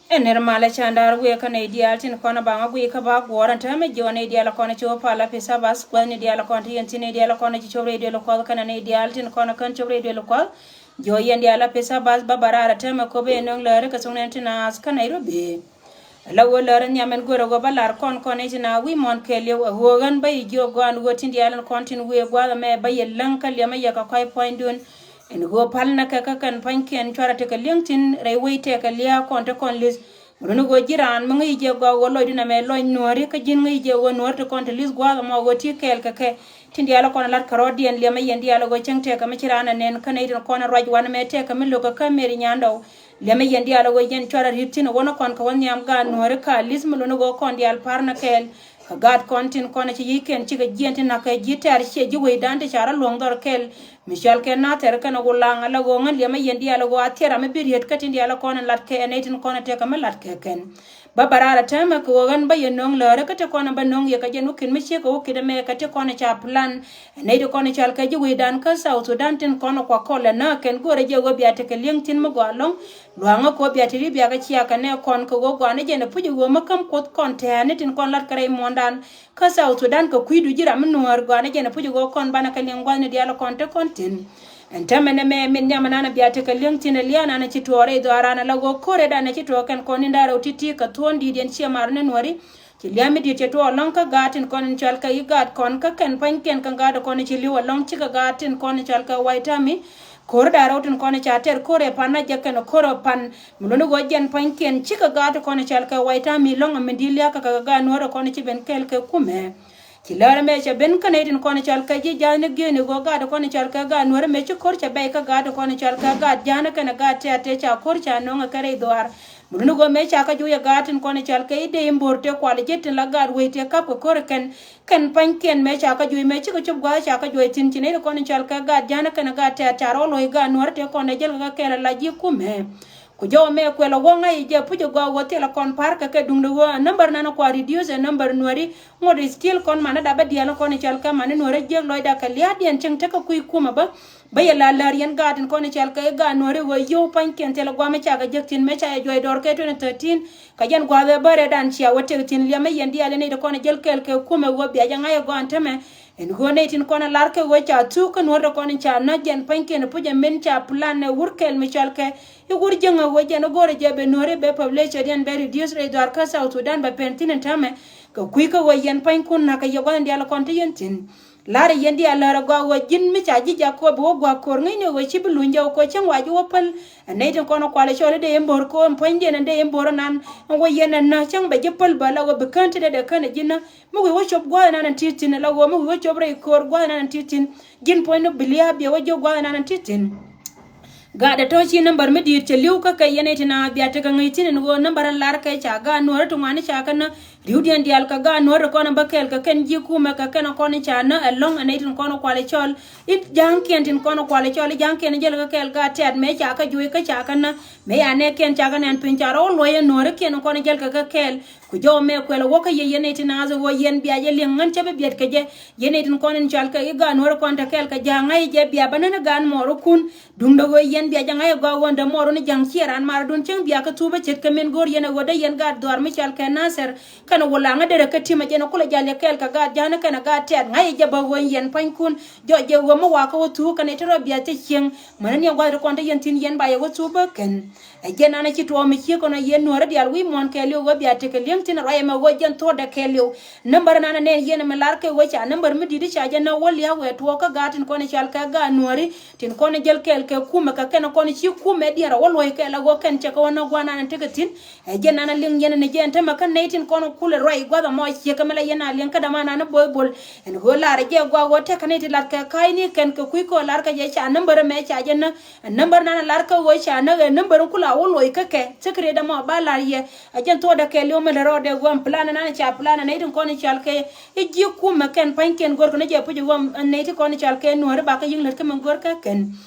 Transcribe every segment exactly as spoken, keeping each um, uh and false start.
Ɛn nɛr malɛ candaar wëë kä nɛy diaal tin kɔn a baŋ a guiy kä ba guɔ̱ɔ̱r ɛn täämɛ jiɔn nɛy diaal a kɔn a ci wä pal a pisa bas kuɛth nɛy diaal a kɔn ti yɛn thin nɛy diaal a kɔn a ci cop radio lɛ kuɔth kɛnɛ nɛy diaal tin kɔn a kän cop radio lɛ kuɔth. Jiɔ yɛn diaal a pisa bas ba ba raar a täämɛ kop ëë nöŋ lääri kɛ thuŋ nɛn ti naath kä Nairobi. Ala wä lär nhiam ɛn görä wä ba lar kɔn kɔn i̱ ti na wi̱i̱ muɔ̱n kɛɛliw ɛ ɣöö ɣän ba yi jiök gɔaan ɣöö tin diaal ɛn kɔn tin wëë gua̱a̱th ɛmɛ ba yɛ läŋ kä liɛmä yɛ kɛ kɔ̱a̱c puɔ̱nyduun. Ɛn ɣöö pal nä kɛ kä kɛn pa̱nykiɛn cuarɛ tekɛ li̱eŋ thi̱n rɛy wec tekɛ lia̱a̱ kɔn te kɔn li̱th. Ɣän ɣöö ji̱ raan mi ŋäc jɛ gɔaa ɣöö lɔcdun ɛmɛ lɔc nuääri kä ji̱n ŋäc jɛ ɣöö nuäär te kɔn te li̱th gua̱a̱th ɛmɔ ɣöö ti kɛɛl kɛ kɛ. Tin diaal ɛ kɔn ɛ lat kärɔɔdiɛn liɛmä yɛn diaal ɛ ɣöö cäŋ tekɛ mi ci raan ɛ nɛn kä nɛy tin kɔn ɛ ruac wanɛ mɛ tekɛ mi lo̱k kɛ kä Mary Nyandɔw. Liɛmɛ yɛn diaal ɛ ɣöö yɛn cuarɛ ri̱t thi̱n ɛ wänä kɔn kɛ wä nhiam gaat nuääri ka li̱th mi luni ɣöö kɔn diaal pa̱r nä kɛɛl. Kɛ gaat kɔn tin kɔn ɛ ci yi̱c kɛn cikɛ jiɛn ti na̱k kɛ ji̱ tɛ̈r ciɛ ji̱ wecdan ti ca rɔ luɔ̱ŋ dhɔr kɛɛl. Mi cɔal kɛ Nathɛr kɛnɛ Wulaŋ ala ɣöö ŋän liɛmɛ yɛn diaal ɛ ɣöö a thiɛr ram mi bi riet kä tin diaal ɛ kɔn ɛ lat kɛ ɛ nɛy tin kɔn ɛ tekɛ mi lat kɛ kɛn. Ba ba raar ɛ täämɛ kɛ ɣöö ɣän ba yɛ nöŋ läärä kä ti kɔn ɛ ba nöŋ yɛ kɛ jɛn wä ki̱n mi ciek kɛ wä ki̱t ɛmɛ kɛ ti kɔn ɛ ca plan. Ɛ nɛy ti kɔn ɛ cɔal kɛ ji̱ wecdan kä South Sudan tin kɔn ɛ kua kɔl ɛ nääk kɛn go̱o̱rɛ jɛ ɣöö bia tekɛ li̱eŋ thi̱n mi gɔaa ɛlɔ̱ŋ. Luaŋä kɛ ɣöö bia te ri̱t bia kɛ cia kɛ nɛ kɔn kɛ ɣöö gɔaa ni jɛn ɛ puc ɛ ɣöö mi käm Kuoth kɔn tɛ̈ɛ̈ni tin kɔn lat kɛ rɛy muɔ̱ɔ̱ndan. Kä South Sudan kɛ kui̱du ji̱ ram mi nuäär gɔaa ni jɛn ɛ puc ɛ ɣöö kɔn banɛ kɛ liŋ gua̱thni diaal ɛ kɔn te kɔn thi̱n. Ɛn täämɛ nɛmɛ min nhiam ɛnan ɛ bia tekɛ li̱eŋ thi̱n ɛ lia̱a̱ nan ɛ ci tuɔɔk rɛy dhɔaaran ala ɣöö ko̱r ɛ dan ɛ ci tuɔɔk kɛn kɔn in da̱rɛ wä ti̱ti̱ kɛ thuɔ̱ɔ̱n di̱i̱t yɛn ciɛ mar ni nuääri. Ci lia̱a̱ mi di̱i̱t cɛ tuɔɔk ɛlɔ̱ŋ kä gaat tin kɔn in cɔal kɛ i̱ gaat kɔn kä kɛn pa̱nykiɛn kä gaat kɔn in ci li̱w ɛlɔ̱ŋ cikɛ gaat tin kɔn in cɔal kɛ White Army. Ko̱r da̱rɛ wä tin kɔn in ca tɛr ko̱r ɛ pan na jɛ kɛn ko̱r ɛ pan. Mi luni ɣöö jɛn pa̱nykiɛn cikɛ gaat tin kɔn in cɔal kɛ White Army lɔ̱ŋ ɛ min di̱i̱t lia̱a̱ kä kɛ gaat nuäär ɛ kɔn in ci ben kɛɛl kɛ kumɛ. Ci läär ɛmɛ cɛ ben kä nɛy tin kɔn cɔal kɛ ji̱ ja̱a̱th ni gi̱eeni ɣöö gaat kɔn cɔal kɛ gaat nuäär ɛmɛ ci ko̱r cɛ bɛy kä gaat kɔn cɔal kɛ gaat ja̱a̱n kɛnɛ gaat tɛ̈t tëë ca ko̱r ca nöŋ ɛ kɛ rɛy dhɔaar. Muduni ɣöö mëë ca kä juɔc ɛ gaat tin kɔn cɔal kɛ i̱ dee i̱ mbo̱o̱r tëë kual ji̱ tin la gaat wec tëë kap kɛ ko̱r kɛn. Kɛn pa̱nykiɛn mëë ca kä juɔc mëë cikɛ cop gua̱a̱th ca kä juɔc thi̱n ci nɛy ti kɔn cɔal kɛ gaat ja̱a̱n kɛnɛ gaat tɛ̈t ca rɔ luɔ̱c gaat nuäär tëë kɔn ɛ jäl kɛ kɛ kɛɛl ɛ la ji̱ kumɛ. Ku jɔw mɛ kuɛl a wä ŋa̱c jɛ puc a gɔaa wä thil a kɔn pa̱r kɛ kɛ duŋdɛ wä a number nan a kua reduce a number nuäri. Ŋot is still kɔn man a dap a diɛl kɔn i̱ cɔl kɛ man i̱ nuäri jiäk lɔcda kɛ lia̱a̱diɛn cieŋ tekɛ kui̱ kumɛ bä. Bä yɛ la lär yɛn gaat in kɔn i̱ cɔl kɛ i̱ gaat nuäri wä yio̱w pa̱nykiɛn thil a guam i̱ cakɛ jek thi̱n mëë ca yɛ juɔc dɔɔr kɛ twenty thirteen. Kɛ jɛn gua̱a̱th ɛ bä rɛɛdan cia wä tek thi̱n liɛmɛ yɛn diaal in i̱ ti kɔn i̱ jäl kɛɛl kɛ kumɛ wä bia jɛ ŋa̱c ɛ gɔaa ɛn tämɛ. Ɛn ɣöö nɛy tin kɔn ɛ lar kɛ ɣöö ca thuk kä nuɔ̱ɔ̱r ti kɔn in ca näk jɛn pa̱nykiɛn puc ɛmɛn ca plan ɛ wur kɛl mi cɔal kɛ i̱ wur jiäŋ ɛ ɣöö jɛn i̱ go̱rɛ jɛ bɛ nuɔ̱ɔ̱r i̱ bɛ population diɛn bɛ reduce rɛy dhuaar kä South Sudan bɛ pɛn thi̱n in täämɛ. Kɛ kui̱ kä ɣöö yɛn pa̱nykun na̱k kɛ yɛ gua̱th in diaal kɔn te yɛn thi̱n. La̱rä yɛn diaal lärä gɔaa ɣöö ji̱n mi ca ji̱ jak kɛ ɣöö bi wä gua̱a̱k ko̱r ŋäcni ɣöö ci bi luny jɛ ɣöö kɛ cäŋ wa ji̱ wä päl. Ɛ nɛy tin kɔn ɛ kualɛ cɔl i̱ dee in bo̱r kɛ ɣöö in puɔ̱nydiɛn in dee in bo̱r inan. Ɛn ɣöö yɛn ɛn näk cäŋ bɛ ji̱ päl bä la ɣöö bi kään ti dee dee kään ɛ ji̱ näk. Mi wi̱i̱ wä cop gua̱a̱th inan in ti̱i̱ thi̱n ala ɣöö mi wi̱i̱ wä cop rɛy köör gua̱a̱th inan in ti̱i̱ thi̱n. Ji̱n puɔ̱ny ni bi lia̱a̱ biɛ wä jiök gua̱a̱th inan in ti̱i̱ thi̱n. Gaat ɛ tɔ̱ ci nambär mi di̱i̱t cɛ li̱w kä kɛ yɛn ɛ ti na bia tekɛ ŋäc thi̱n in ɣöö nambär in lar kɛ ca gaat nuɔ̱ɔ̱r ti ŋuani ca kɛ näk. Ri̱wdiɛn diaal kɛ gaat nuɔ̱ɔ̱r ti kɔn in bä kɛɛl kɛ kɛn ji̱ kumɛ kɛ kɛn kɔn in ca näk ɛlɔ̱ŋ ɛ nɛy tin kɔn in kualɛ cɔl. I̱ ja̱a̱ŋkiɛn tin kɔn in kualɛ cɔl i̱ ja̱a̱ŋkiɛn in jäl kɛ kɛɛl gaat tɛ̈t mëë ca kɛ juɔc kä ca kɛ näk. Mëë ya nɛɛkiɛn ca kɛ nɛn piny ca rɔ wä luɔ̱c ɛ nuɔ̱ɔ̱rikiɛn in kɔn in jäl kɛ kɛ kɛɛl. Ku jɔw mɛ kuɛl wä kä yɛ yɛn nɛy ti naath ɣöö yɛn bia jɛ liŋ ŋän cä bi biɛt kɛ jɛ. Yɛn nɛy tin kɔn in cɔal kɛ i̱ gaat nuɔ̱ɔ̱r kɔn te kɛɛl kɛ ja̱a̱ŋ ŋa̱c jɛ bia bä nän i̱ gaat mɔɔrikun. Duundɛ ɣöö yɛn bia jɛ ŋa̱c ɛ gɔaa ɣöö in dämuɔɔrun i̱ ja̱ŋ ciɛ raan maradun cäŋ bia kä thup ɛ ce̱tkɛ min go̱o̱r yɛn ɛ ɣöö dee yɛn gaat dhuaar mi cɔal kɛ Nathɛr. Kɛnɛ Wulaŋ ɛ derɛ kä ti̱mɛ jɛn ɛ kulɛ jal yɛ kɛɛl kɛ gaat ja̱a̱n kɛnɛ gaat tɛ̈t ŋa̱c ɛ jɛ bä ɣöö in yɛn pa̱nykun. Jɔc jɛ ɣöö mi wakä wä thuuk kɛnɛ te rɔ bia te cieŋ. Mäni ni ɛ gua̱th ti kɔn te yɛn thi̱n yɛn ba yɛ wä thup bä kɛn. Ɛ jɛn an ci tuɔɔk mi ciek kɔn a yɛn nuɔ̱ɔ̱rä diaal wi̱i̱ muɔ̱ɔ̱n kɛɛliw ɣöö bia tekɛ li̱eŋ thi̱n ruac ɛmɛ ɣöö jɛn thuɔ̱ɔ̱dɛ kɛɛliw. Nambär nan anɛn yɛn ɛmɛ lar kɛ ɣöö ca nambär mi di̱t ca jɛ näk wä lia̱a̱ wëë tuɔɔk kä gaat tin kɔn i̱ cɔal kɛ gaat nuɔ̱ɔ̱ri. Tin kɔn i̱ jäl kɛɛl kɛ kumɛ kɛ kɛn kɔn i̱ ci kumɛ diɛn rɔ wä luɔ̱c kɛɛl a ɣöö kɛn cɛ kɛ wä näk gua̱a̱r nan in tekɛ thi̱n. Ɛ jɛn nan a liŋ yɛn ɛn jɛn tämɛ kä nɛy tin kɔn i̱ kulɛ ruac gua̱th ɛmɔ ciek kɛ mi la yɛn a liŋ kä däman nan i̱ bo̱o̱c bo̱l. Ɛn ɣöö lar ɛ jɛ gua̱a̱k ɣöö tekɛ nɛy ti lat kɛ ka̱a̱cni kɛn kɛ kui̱ kɛ ɣöö lar kɛ jɛ ca nambär ɛmɛ ca jɛ näk. Ɛ nambär nan ɛ lar kä ɣöö ca näk ɛ nambär in ku la wä loc kä kɛ. Secret ɛmɔ ba lar yɛ. Ɛ jɛn thuɔ̱ɔ̱dɛ kɛɛliw mi lät rɔɔdɛ ɣöö ɛn plan nan ca plan ɛ nɛy tin kɔn i̱ cɔal kɛ i̱ ji̱ kumɛ kɛn pa̱nykiɛn go̱rkɛ ni jɛ puc ɣöö ɛn nɛy ti kɔn i̱ cɔal kɛ nuɔ̱ɔ̱ri ba kɛ yi̱ŋ lät kä min go̱rkɛ kɛn.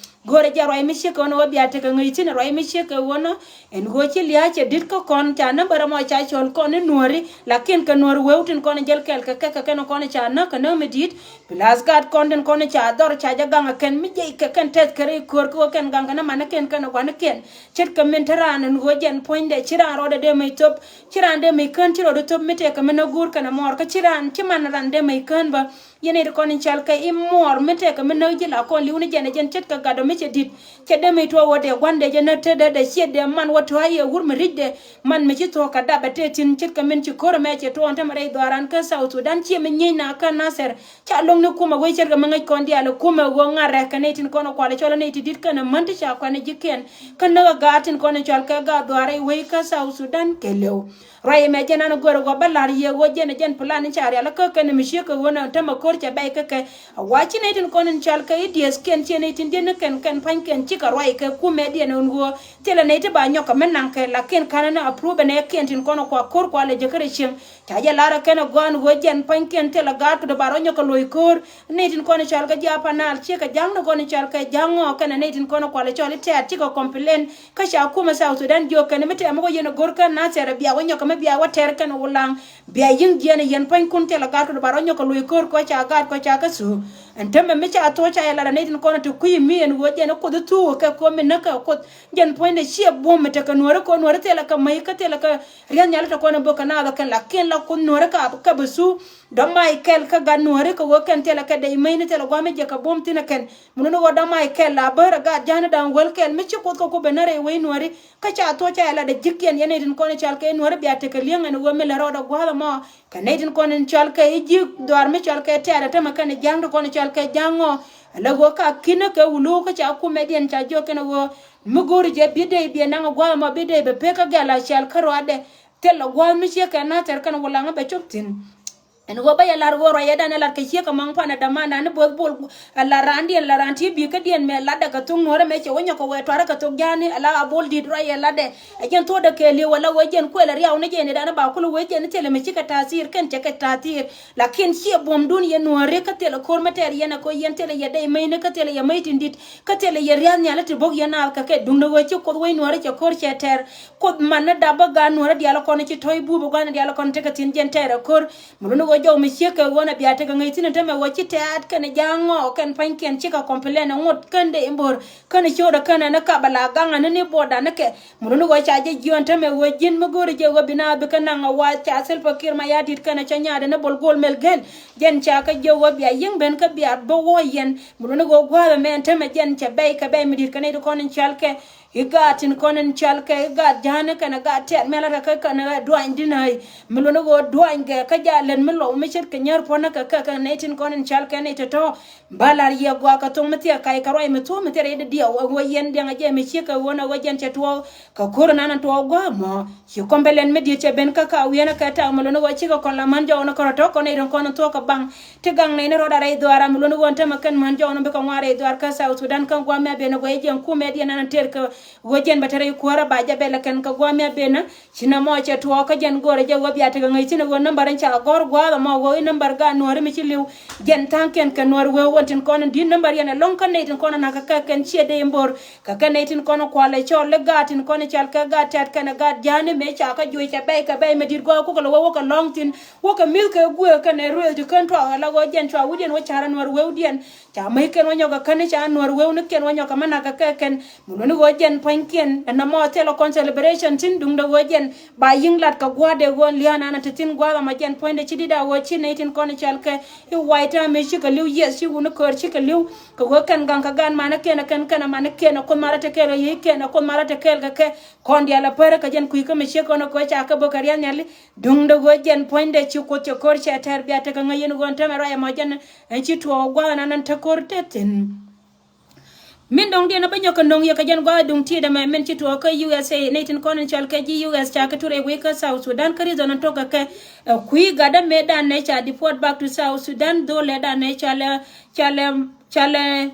Go̱o̱rɛ jɛ ruac mi ciek kɛ ɣöö bia tekɛ ŋäc thi̱n ruac mi ciek kɛ ɣöö ɛn ɣöö ci lia̱a̱ cɛ di̱t kä kɔn ca nambärä mɔ ca cɔl kɔn i̱ nuääri. Lakin kɛ nuäär wëëu tin kɔn jäl kɛɛl kɛ kɛ kɛ kɛn kɔn ca näk kɛ näk mi di̱i̱t. Plus gaat kɔn tin kɔn ca dhɔr ca jɛ gaŋ kɛn mi jiɛc kɛ kɛn tɛth kɛ rɛy köör kɛ ɣöö kɛn gaŋ kɛ nä manikiɛn kɛn gua̱nikiɛn. Ce̱tkɛ min te raan ɛn ɣöö jɛn puɔ̱nydɛ ci raan rɔɔdɛ dee mec thöp. Ci raan dee mec kään ci rɔɔdɛ thöp mi tëëkɛ mi näk guur kɛn ɛ muɔɔr kä ci raan ci man raan dee mec kään bä. Yɛn nɛy ti kɔn in cɔal kɛ i̱ muɔɔr mi tɛkɛ mi näk ji̱ la kɔn li̱w ni jɛn ɛ jɛn ce̱tkɛ gat ɔ mi cɛ di̱t. Cɛ dee mi tuɔɔk wä dee gua̱n dee jɛ näk tetdɛ dee ciɛtdɛ man wä tua̱a̱c yɛ wur mi ri̱cdɛ. Man mi ci thuɔ̱k kɛ dap ɛ tëë thi̱n ce̱tkɛ min ci ko̱r ɛmɛ cɛ tuɔɔk ɛn tämɛ rɛy dhɔaaran kä South Sudan ciɛ mi nyiec na kä Nasir. Ca lo̱ŋ ni kumɛ wec ce̱tkɛ mi ŋäc kɔn diaal ɛ kumɛ ɣöö ŋa̱t rɛ̈k kɛ nɛy tin kɔn ɛ kual ɛ cɔl ɛ nɛy ti di̱t kɛn ɛ män ti ca kuɛn ɛ ji̱ kɛn. Kä näk ɛ gaat tin kɔn in cɔal kɛ gaat dhɔaar rɛy wec kä South Sudan kɛ lëw. Ruac ɛmɛ jɛn an gör ɛ gɔaa bä la̱r yɛ ɣöö jɛn ɛ jɛn plan in ca rial kä kɛn mi ciek kɛ ɣöö nɛ tämɛ ko̱r cɛ bɛy kä kɛ. A wa ci nɛy tin kɔn in cɔal kɛ i̱ diɛth kiɛn ciɛ nɛy tin diɛn ni kɛn kɛn pa̱ny kɛn cikɛ ruac kɛ kumɛ diɛn ɛn ɣöö thilɛ nɛy ti ba nyɔk kɛ mi naŋ kɛ lakin ka̱n ni approve ɛ nɛy kiɛn tin kɔn ɛ kua ko̱r kua lɛ jekä rɛ cieŋ. Ca jɛ la̱r ɛ kɛn ɛ gɔaa ɛn ɣöö jɛn pa̱ny kiɛn thilɛ gaat kɛ dɔ̱ ba rɔ nyɔk kɛ lo̱c ko̱r. Nɛy tin kɔn in cɔal kɛ ji̱ Upper Nile ciɛ kɛ ja̱ŋ ni kɔn in cɔal kɛ ja̱ŋ ŋɔ kɛn ɛ nɛy tin kɔn in kual in cɔal i̱ tɛ̈t cikɛ complain. Kä ca kumɛ South Sudan jiök kɛn mi tɛm mi wä yɛn ɛ go̱r kɛn Nasir ɛ bia wä nyɔk kɛ mi bia wä tɛr kɛn ɛ Wulaŋ. Bia yi̱ŋ jiɛn ɛ yɛn pua̱nykun thilɛ gaat kɛ dɔ̱ ba rɔ nyɔk kɛ lo̱c ko̱r kɛ ca gaat kɛ ca kä thuuk. Ɛn tämɛ mi ca thuɔ̱k ca yɛ lat ɛ nɛy tin kɔn in te kui̱ mi ɛn ɣöö jɛn ɛ Kuoth ɛ thuuk kɛ ko̱ mi näk kɛ Kuoth. Jɛn puɔ̱nydɛ ciɛ buɔ̱m mi tekɛ nuääri kɛ ɣöö nuääri thilɛ kɛ mäc kä thilɛ kɛ ria̱th nhial tekɛ kɔn in bök kɛ naath ɛ kɛn lakin la Kuoth nuääri kɛ, kɛ bi thuuk. Dɔ̱ŋ mac kɛl kä gat nuääri kɛ ɣöö kɛn thilɛ kɛ dec mäcni thilɛ gua̱a̱m mi jiɛk kɛ buɔ̱m thi̱n ɛ kɛn. Mun ni ɣöö dɔ̱ŋ mac kɛl la bär ɛ gat ja̱a̱ni da̱ŋ wäl kɛl mi ci Kuoth kɛ ku ben ni rɛy wec nuääri. Kä ca thuɔ̱k ca yɛ lat ɛ ji̱kiɛn yɛn nɛy tin kɔn in cɔal kɛ nuääri bia tekɛ li̱eŋ ɛn ɣöö mi lät rɔɔdɛ gua̱a̱th ɛmɔ. Kɛ nɛy tin kɔn in cɔal kɛ i̱ ji̱ dhɔaar mi cɔal kɛ tɛ̈t ɛ tämɛ kɛn ja̱a̱ŋ ti kɔn in cɔal kɛ ja̱a̱ŋ ɔ. Ɛ lɛ ɣöö ka ki̱n ɛ kɛ wulu kä ca kumɛ diɛn ca jiök kɛn ɛ ɣöö mi go̱o̱ri jɛ bi dee bi ɛ naŋ ɛ gua̱a̱th ɛmɔ bi dee bɛ pek kä gɛl a cɛl kä rɔɔdɛ. Thilɛ gua̱a̱th mi ciek kɛ Nasir kɛn Wulaŋ bɛ cop thi̱n. Ɛn ɣöö bä yɛ lar ɣöö ruacɛ dan ɛ lar kɛ ciek kɛ maŋ pan ɛ dämandan ni bo̱th bol. Ɛ lar raandiɛn lar raan ti bi̱i̱ kädiɛn mɛ latdɛ kɛ thok nuɔ̱ɔ̱rä mɛ cɛ wä nyɔk kɛ wɛɛ tuarä kɛ thok ja̱a̱ni ɛ la a bol di̱i̱t ruacɛ latdɛ. Ɛ jɛn thuɔ̱ɔ̱dɛ kɛɛliw wala wee jɛn kuɛl ɛ riaw ni jɛn idan ba kulɛ wee jɛn thilɛ mi cikɛ ta̱a̱thir kɛn cɛ kɛ ta̱a̱thir. Lakin ciɛ buɔ̱mdun yɛ nuɔ̱ɔ̱ri kä thilɛ ko̱r mi tɛɛr yɛn ɛ kɛ yɛn thilɛ yɛ dɛy mäcni kä thilɛ yɛ mäc tin di̱t kä thilɛ yɛ ria̱th nhiali ti bo̱k yɛn naath kɛ kɛ duundɛ ɣöö ci Kuoth wec nuɔ̱ɔ̱ri cɛ ko̱r cɛ tɛɛr. Kuoth man ni dap bä gaat nuɔ̱ɔ̱ri diaal kɔn ci tɔ̱c buupä gua̱n diaal kɔn tekɛ thi̱n jɛn tɛɛr ɛ ko̱r. Mi luni ɣöö jɔw mi ciek kɛ ɣöö nɛ bia tekɛ ŋäc thi̱n ɛn tämɛ ɣöö ci tɛ̈t kɛn ja̱a̱ŋ ŋɔɔk kɛn pa̱nykiɛn cikɛ complain ɛ ŋot kän dee in bo̱r kän ciöötdɛ kän ɛn kä bɛ la gaŋ ɛn ni buɔɔdan ni kɛ. Mi luni ɣöö ca jɛ jiöön tämɛ ɣöö ji̱n mi go̱o̱ri jɛ ɣöö bi naath bi kä naŋ ɛ wa ca Salva Kiir Mayardit kɛn ɛ cä nyaatdɛ ni Bol Gol Mel Gel. Jɛn ca kä jiök ɣöö bia yiëŋ ben kä bia bä wä yɛn. Mi luni ɣöö gua̱a̱th ɛmɛ ɛn tämɛ jɛn cɛ bɛy kɛ bɛy mi di̱t kɛ nɛy ti kɔn in cɔal kɛ i̱ gaat tin kɔn in cɔal kɛ i̱ gaat ja̱a̱ni kɛnɛ gaat tɛ̈t mɛl ɛ kɛ kɛnɛ duany dinä i̱ mi luɔ̱n i̱ ɣöö duany kɛ kä ja̱ lät mi lɔw mi ce̱tkɛ nyär puɔ̱nä kɛ kɛ kɛ nɛy tin kɔn in cɔal kɛ nɛy tɔ̱tɔ̱. Ba la̱r yɛ gua̱a̱k kɛ thoŋ mi thiɛ kac kɛ ruac mi thuɔ̱k mi thiɛ rɛy didiɛ ɣöö yɛn diɛŋ a jɛ mi ciek kɛ ɣöö nɛ ɣöö jɛn cɛ tuɔɔk kɛ ko̱r nan in tuɔɔk gua̱a̱k mɔ. Ci kɔm bɛ lɛn mi diet cɛ ben kä ka wi̱i̱n kɛ tak mi luɔ̱n i̱ ɣöö cikɛ kɔn la män jɔwä ni kɔn rɔ tɔ̱ kɔn nɛy tin kɔn in thuɔ̱k kɛ baŋ. Ti gaŋ nɛy ni rɔɔd a rɛy dhuaar a mi luɔ̱n i̱ ɣöö ɛn tämɛ kɛn män jɔwä ni bikɛ ŋuan rɛy dhuaar kä South Sudan kä gua̱a̱m mi a ben i̱ gua̱c jiɛn kumɛ diɛn an tɛr kɛ ɣöö jiɛn bɛ te rɛy kuäärä ba jɛ bɛl ɛ kɛn kɛ gua̱a̱m mi a ben. Ci nɛmɔ cɛ tuɔɔk kä jɛn go̱o̱rɛ jɛ ɣöö bia tekɛ ŋäc thi̱n ɛ ɣöö nambär in ca gɔ̱r gua̱a̱th ɛmɔ ɣöö i̱ nambär gaat nuääri mi ci li̱w. Jɛn tha̱a̱ŋkiɛn kɛ nuäär wee wän tin kɔn in di̱t nambär yɛn ɛlɔ̱ŋ kä nɛy tin kɔn in na̱k kɛ kɛ kɛn ciɛ dee in bo̱r. Kɛ kɛn nɛy tin kɔn in kual ɛ cɔl i̱ gaat tin kɔn in cal kɛ gaat tɛ̈t kɛnɛ gaat ja̱a̱ni mëë ca kä juëc cɛ bɛy kɛ bɛy mi di̱t gua̱a̱th kukɛ lɛ wee wäkɛ lɔ̱ŋ thi̱n. Wäkɛ mi̱th kɛ guëë kɛnɛ ruëëth ti kän tuak ala ɣöö jɛn cua wi̱cdiɛn wä ca̱r ɛ nuäär weewdiɛn. Ca mäc kɛn wä nyɔk kɛ kän ca nuäär wew ni kɛn wä nyɔk kɛ mɛ nak kɛ kɛ kɛn. Mi luɔ̱ni ɣöö jɛn pua̱nykiɛn ɛn nɔmɔ thilɛ kɔn celebration thi̱n duundɛ ɣöö jɛn ba yi̱ŋ lat kɛ gua̱a̱thdɛ ɣöö lia̱a̱n an a te thi̱n gua̱a̱th ama jɛn pua̱nydɛ ci di̱t a ɣöö ci nɛy tin kɔn i̱ cal kɛ i̱ wa̱i̱ ta̱a̱ mëë cikɛ li̱w yieth ci wuni köör cikɛ li̱w. Kɛ ɣöö kɛn gaŋ kɛ gaat manikiɛn ɛ kɛn kɛn ɛ manikiɛn ɛ kuoth ma rɔ te kɛɛl ɛ yiëëc kɛn ɛ kuoth ma rɔ te kɛɛl kɛ kɛ. Kɔn diaal ɛ pärä kɛ jɛn kui̱ kä mi ciek kɔn ɛ köö ca kɛ bök kɛ ria̱th nhiali. Duundɛ ɣöö jɛn puɔ̱nydɛ ci kuoth cɛ ko̱r cɛ tɛr bia tekɛ ŋäc yɛn ɣöö ɛn täämɛ ruac ɛmɔ jɛn ɛn ci tuɔɔk gua̱a̱th ɛn an ɛn te ko̱r te thi̱n. Min dɔ̱ŋ diɛn a bä nyɔk kɛ no̱ŋ yɛ kɛ jɛn gua̱a̱th duŋ ti̱i̱t ɛmɛ min ci tuɔɔk kä U S A nɛy tin kɔn in cɔal kɛ ji̱ U S ca kɛ tur ɛ wec kä South Sudan kä reason ɛn tɔk kɛ kɛ. Ɛ kui̱ gatdä mëë dan nɛ ca deport back to South Sudan dho̱lɛ dan nɛ cɔal ɛ cɔal ɛ cɔal ɛ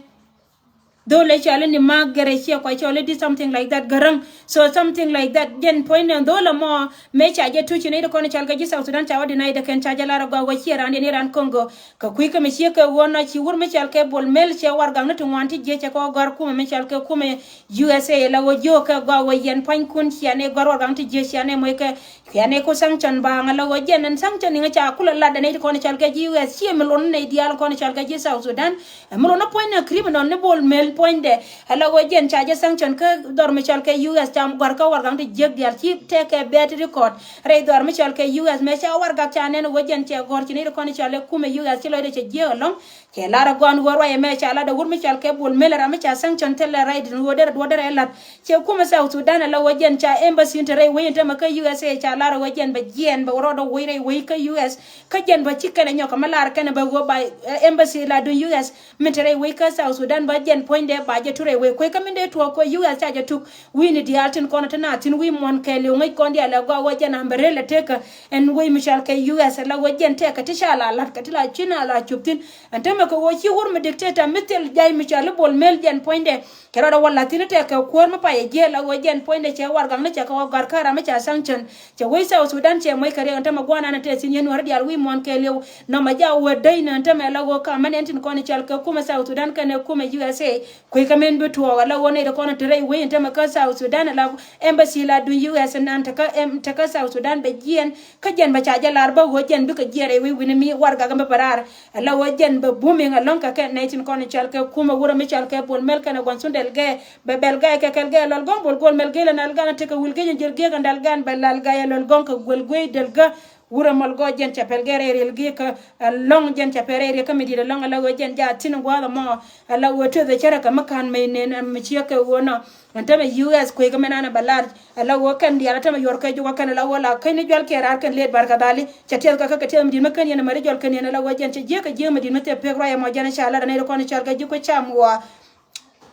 Dhol ɛ cɔal ni ma gɛrɛ ciɛ kua cɔal di something like that gɛräŋ. So something like that jɛn puɔ̱ny nɛ dhol ɛmɔ mëë ca jɛ tuc ni di kɔn cɔal kɛ ji̱ South Sudan ca wä deny dɛ kɛn ca jɛ lar ɛ gɔaa wä ciɛ raan diɛn i̱ raan Congo. Kɛ kui̱ kä mi ciek kɛ ɣöö nɔ ci wur mi cɔal kɛ Bol Mel cɛ warɛgak ni ti ŋuan ti jiɛ cɛ kɛ wä gɔ̱a̱r kumɛ mi cɔal kɛ kumɛ U S A la ɣöö jiök kɛ gɔaa wä yɛn pua̱nykun ciɛ ni gɔ̱a̱r warɛgak ni ti jiɛ ciɛ ni moc kɛ Kiɛ ni ku sanction baaŋ ala ɣöö jɛn ɛn sanction iŋ ca kulɛ lat ɛn iti kɔn ical kɛ ji̱ U S ciɛ mi lon ni diaal kɔn ical kɛ ji̱ South Sudan. Ɛ mi lon ni puɔ̱ny ni criminal ni Bol Mel puɔ̱nydɛ. Ala ɣöö jɛn ca jɛ sanction kä dhɔr mi cal kɛ U S ca gɔ̱a̱r kä warɛgak ti jiäk diaal ci tɛkɛ bɛt record. Rɛy dhɔr mi cal kɛ U S mɛ ca warɛgak ca nɛn ɣöö jɛn cɛ gɔ̱a̱r ci ni iti kɔn ical kɛ kumɛ U S ci lɔcdɛ cɛ jiäk ɛlɔ̱ŋ. Cɛ lar ɛ gɔn ɣöö ruac ɛmɛ ca lat ɛ wur mi cɔal kɛ Bol Mel ram mi ca sanction thilɛ right in ɣöö derɛ duɔ̱ɔ̱p derɛ lat. Cɛ kumɛ South Sudan ɛ la ɣöö jɛn ca embassy in te rɛy wec in te mɛ kä U S A ca lar ɛ ɣöö jɛn bɛ jiɛɛn bɛ rɔɔdɛ woc rɛy wec kä U S. Kä jɛn bɛ ci kɛn ɛ nyɔk kɛ mi lar kɛn ɛ bɛ ɣöö ba, eh, embassy la duŋ U S min te rɛy wec kä South Sudan bɛ jɛn puɔ̱nydɛ ba jɛ tu rɛy wec kuec kä min dee tuɔɔk kɛ U S ca jɛ tuk. Wi̱i̱ni diaal tin kɔn te na thi̱n wi̱i̱ muɔ̱n kɛɛliw ŋäc kɔn diaal ɛ gɔaa ɣöö jɛn umbrella tekä ɛn wec mi cɔal kɛ U S ɛ la ɣöö jɛn tɛkɛ ti ca la la̱t kɛ ti la ci na la cop thi̱n. Ɛn tämɛ kɛ ɣöö ci wur mi dictator mi thil jay mi cɔal i̱ Bol Mel jɛn puɔ̱nydɛ. Cɛ rɔɔdɛ wä la̱t thi̱n tɛkɛ kuäär mi payɛ jiɛɛl la ɣöö jɛn puɔ̱nydɛ cɛ warɛgak ni cɛ kɛ wä gɔ̱a̱r kä ram mi ca sanction. Cɛ wec South Sudan cɛ moc kɛ riɛk ɛn tämɛ gua̱a̱r nan tɛth thi̱n yɛn nuäärä diaal wi̱i̱ muɔ̱ɔ̱n kɛɛliw. Nɔmɔ ja wä däy ni ɛn tämɛ la ɣöö ka̱m mɛn ɛn tin kɔn i̱ cɔal kɛ kumɛ South Sudan kɛnɛ kumɛ U S A. Kui̱ kɛ min bi tuɔɔk ala ɣöö nɛy ti kɔn te rɛy wec in tämɛ kä South Sudan ala embassy la duŋ U S nan te kä, em, te kä South Sudan bɛ jiɛɛn. Kä jɛn bɛ ca jɛ lar bä ɣöö jɛn bikɛ jiɛɛn rɛy wec wi̱ni mi warɛgak in bä bɛ raar. Ala ɣöö jɛn bɛ booming ɛlɔ̱ŋ kɛ kɛ nɛy tin kɔn in cɔal kɛ kumɛ wurɛ mi cɔal kɛ Bol Mel kɛnɛ gua̱n thun dɛl gɛ. Bɛ bɛl gɛ kɛ kɛl gɛ lɔl gɔ̱ŋ Bol Gol Mel gɛ lɛ nal gan tekɛ wil gɛ jɛn jɛl gɛ kɛ dal gan bɛ lal gɛ lɔl gɔ̱ŋ kɛ guel guey dɛl gɛ. Wurɛ mɔl gɔɔ jɛn cɛ pɛl gɛ rɛy riɛl gi̱i̱kä ɛlɔ̱ŋ jɛn cɛ pɛl rɛy riɛkä mi di̱i̱t ɛlɔ̱ŋ ala ɣöö jɛn jaa thi̱n gua̱a̱th ɛmɔ. Ala ɣöö tueth ɛ cärɛ kɛ mi ka̱n mɛy nɛn ɛn mi ciek kɛ ɣöö nɔ. Ɛn tämɛ U S kueekä mɛn an ɛ bɛ lar ala ɣöö kɛn diaal ɛ tämɛ yuɔr kɛ jukɛ kɛn ala ɣöö la käny ni jual kiɛ raar kɛn lëët barkɛ dhali. Cɛ tiɛth kɛ kä kɛ tiɛth mi di̱i̱t mi kän yɛn ɛmɛ ri jɔl kɛn yɛn ala ɣöö jɛn cɛ jiäk kɛ jiäk mi di̱i̱t mi thil pek ruac ɛmɔ jɛn ɛ cal lat ɛn ɛ ri kɔn ɛ cal kɛ jukɛ cam ɣɔaa.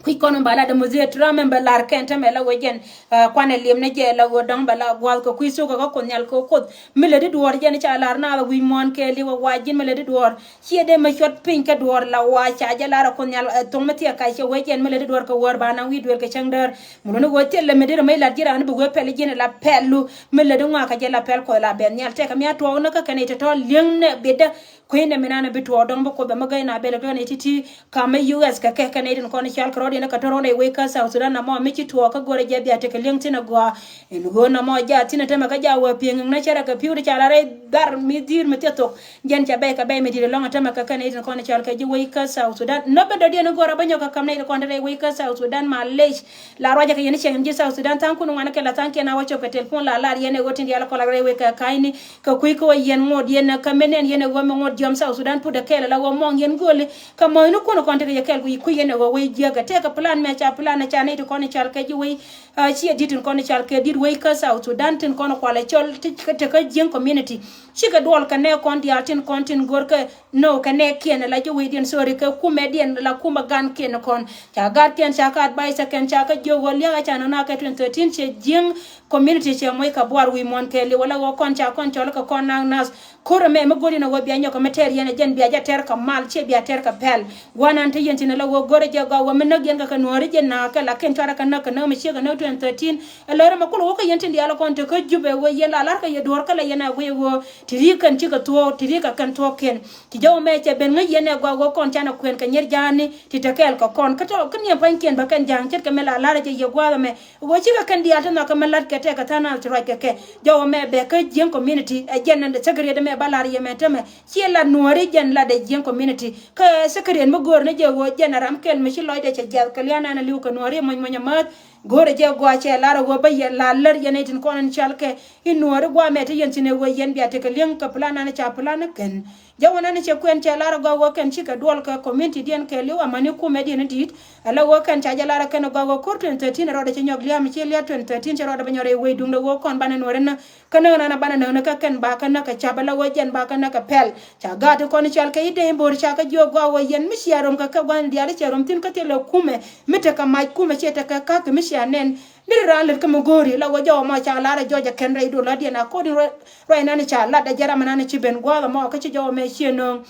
Kui̱c kɔn in ba la dämuth ëë tram in bɛ lar kɛn tämɛ la ɣöö jɛn, ah, kuanɛ liɛm ni jɛ la ɣöö dɔ̱ŋ bɛ la gua̱a̱th kɛ kui̱ thok kɛ kä Kuoth Nhial kɛ Kuoth. Mi lätdi duɔ̱ɔ̱r jɛn ca lar naath wi̱i̱ muɔ̱ɔ̱n kɛɛliw ɛ wa ji̱n mi lätdi duɔ̱ɔ̱r. Ciɛ dee mi cuɔt piny kä duɔ̱ɔ̱r la wa ca jɛ lar ɛ Kuoth Nhial, eh, thoŋ mi thiɛ kac cɛ wee jɛn mi lätdi duɔ̱ɔ̱r kɛ wäär ba naŋ wi̱i̱ duëël kɛ cäŋ däär. Mi luni ɣöö thil lɛ mi deri mi lat ji̱ raan bi wee pɛl ji̱n la pɛl lu. Mi lätdi ŋɔak kɛ jɛ la pɛl Kuɔth la bɛn nhial tɛkɛ mi a tuɔɔk ni kä kɛn i̱ tɔ̱tɔ̱ li̱eŋ nɛ bitdä. Kui̱n ɛmɛ nan bi tuɔɔk dɔ̱ŋ bi Kuoth bɛ mi gäy na bɛl kɛ kɛn i̱ ti̱ti̱. Kamɛ U S kɛ kɛ kɛn i̱ tin kɔn i̱ cal kɛ rɔ̱diɛn kä tɔ̱ rɔ̱n i̱ wec kä South Sudan namɔ mi ci tuɔɔk kä go̱rɛ jɛ bia tekɛ li̱eŋ thi̱n agɔaa. Ɛn ɣöö namɔ ja thi̱n ɛ tämɛ kä ja wä pi̱eŋ i̱ŋ na cärɛ kɛ pi̱w ti ca la rɛy dhar mi dhi̱i̱r mi thiɛ thok. Jɛn ca bɛy kɛ bɛy mi di̱i̱t ɛlɔ̱ŋ ɛ tämɛ kɛ kɛn i̱ tin kɔn i̱ cal kɛ ji̱ wec kä South Sudan. Nɔ ben dɔ̱diɛn i̱ go̱rɛ bä nyɔk kɛ ka̱m nɛy ti kɔn te rɛy wec kä South Sudan malec. La ruacä kɛ yɛn i̱ cieŋ ji̱ South Sudan tha̱a̱ŋ kun ŋuan kɛ la tha̱a̱ŋ kiɛn a wä cop kɛ telpon la lar yɛn ɛ ɣöö tin diaal kɔlak rɛy wec kɛ ka̱cni. Kɛ kui̱ kä wä yɛn ŋot yɛn kä menen yɛn ɛ ɣöö mi ŋot jiɔam South Sudan put ɛ kɛɛl ala ɣöö mɔŋ yɛn gööli. Kä mɔ̱ɔ̱cni kun kɔn tekɛ yɛ kɛɛl kui̱ kui̱ yɛn ɛ ɣöö wec jiäkä tekɛ plan mɛ ca plan ɛ ca nɛy ti kɔn i̱ cal kɛ ji̱ wec. Aa, ciɛ di̱t tin kɔn i̱ cal kɛ di̱t wec kä South Sudan tin kɔn kualɛ cɔl ti kɛ tekä jiäŋ community. Cikɛ duɔl kɛ nɛ kɔn diaal tin kɔn tin go̱r kɛ no kɛ nɛ kiɛn ala ji̱ wecdiɛn sorry kɛ kumɛ diɛn ala kumɛ gan kiɛn kɔn. Ca gat kiɛn ca kä advisor kɛn ca kä jiök ɣöö lia̱k a ca nɔna kɛ twenty thirteen cɛ jiäŋ community cɛ moc kɛ buar wi̱i̱ muɔ̱n kɛɛliw wala ɣöö kɔn ca kɔn cɔl kɛ kɔn naŋ nath. Ko̱r ɛmɛ mi go̱r yɛn ɛ ɣöö bia nyɔk kɛ mi tɛɛr yɛn ɛ jɛn bia jɛ tɛɛr kɛ mal ciɛ bia tɛɛr kɛ pɛl. Gua̱nan te yɛn tin ɛ la ɣöö go̱r ɛ jɛ gɔaa ɣöö mi näk yɛn kɛ kɛ nuääri jɛ na̱a̱k kɛ la kɛn cuarɛ kɛ näk kɛ näk mi ciek kɛ näk twenty thirteen. Ɛ lɔ̱r ɛmɛ kulɛ wä kä yɛn tin diaal ɛ kɔn te kä Jubɛ ɣöö yɛn la la̱r kɛ yɛ duɔ̱ɔ̱r kä la yɛn a guic ɣöö ti ri̱i̱k kɛn cikɛ thuɔ̱ɔ̱k ti ri̱i̱k kɛ kɛn thuɔ̱ɔ̱k kɛn. Ti jɔw ɛmɛ cɛ ben ŋäc yɛn ɛ gɔaa ɣöö kɔn canɛ kuɛn kɛ nyier ja̱a̱ni ti te kɛɛl kɛ kɔn kä tɔ̱ kä niɛn pua̱nykiɛn bä kɛn ja̱a̱ŋ ce̱tkɛ mi la la̱r ɛ jɛ yɛ gua̱a̱th ɛmɛ. Ɣöö cikɛ kɛn diaal ti nhɔakɛ mi la̱t kɛ tɛkɛ tha̱a̱ŋ nath ti ruac kɛ kɛ. Jɔw ɛmɛ bɛ kä jiäŋ community ɛ jɛn nɛn de secretary ɛmɛ ba la̱r yɛ mɛ tämɛ. Ciɛ la nuääri jɛn lat ɛ jiäŋ community. Kä secretary mi go̱o̱r ni jɛ ɣöö jɛn a ram kɛl mi ci lɔcdɛ cɛ jiath kɛ lia̱a̱ nan a li̱w kɛ nuääri muɔ̱ny muɔ̱ny amäth. Go̱o̱rɛ jɛ gɔaa cɛ lar a ɣöö bä yɛ la lär yɛn ɛ tin kɔn in cal kɛ. I̱ nuääri gua̱a̱mɛ ti yɛn thi̱n ɛ ɣöö yɛn bia tekɛ li̱eŋ kɛ plan nan ca plan kɛn. Jɛ wä nɛn cɛ kuɛn cɛ lar a gɔaa ɣöö kɛn cikɛ duɔl kɛ community diɛn kɛɛliw amäni kumɛ diɛn in di̱i̱t. Ala ɣöö kɛn ca jɛ lar a kɛn a gɔaa ɣöö ko̱r twenty thirteen rɔɔdɛ cɛ nyɔk lia̱a̱ mi ciɛ lia̱a̱ twenty thirteen cɛ rɔɔdɛ bä nyɔk rɛy wec duŋdɛ ɣöö kɔn banɛ nuɔ̱ɔ̱ri nä. Kä näk nan a banɛ näk ni kä kɛn ba kä näk kɛ cap ala ɣöö jɛn ba kä näk kɛ pɛl. Ca gaat ti kɔn i̱ cal kɛ i̱ dee in bo̱o̱r ca kä jiök gɔaa ɣöö yɛn mi cia rom kɛ kɛ gua̱n diaal i̱ cia rom thi̱n kä thilɛ kumɛ. Mi tekɛ mac kumɛ ciɛ tekɛ ka̱k kɛ mi cia nɛn. Ni ri raan lät kä mi go̱o̱ri la ɣöö jɔw ɛmɔ ca lar a jɔc ɛ kɛn rɛy doladiɛn according ruac nan ca lat ɛ jɛ ram nan ci ben gua̱a̱th ɛmɔ kä ci jɔw ɛmɛ cie nööŋ.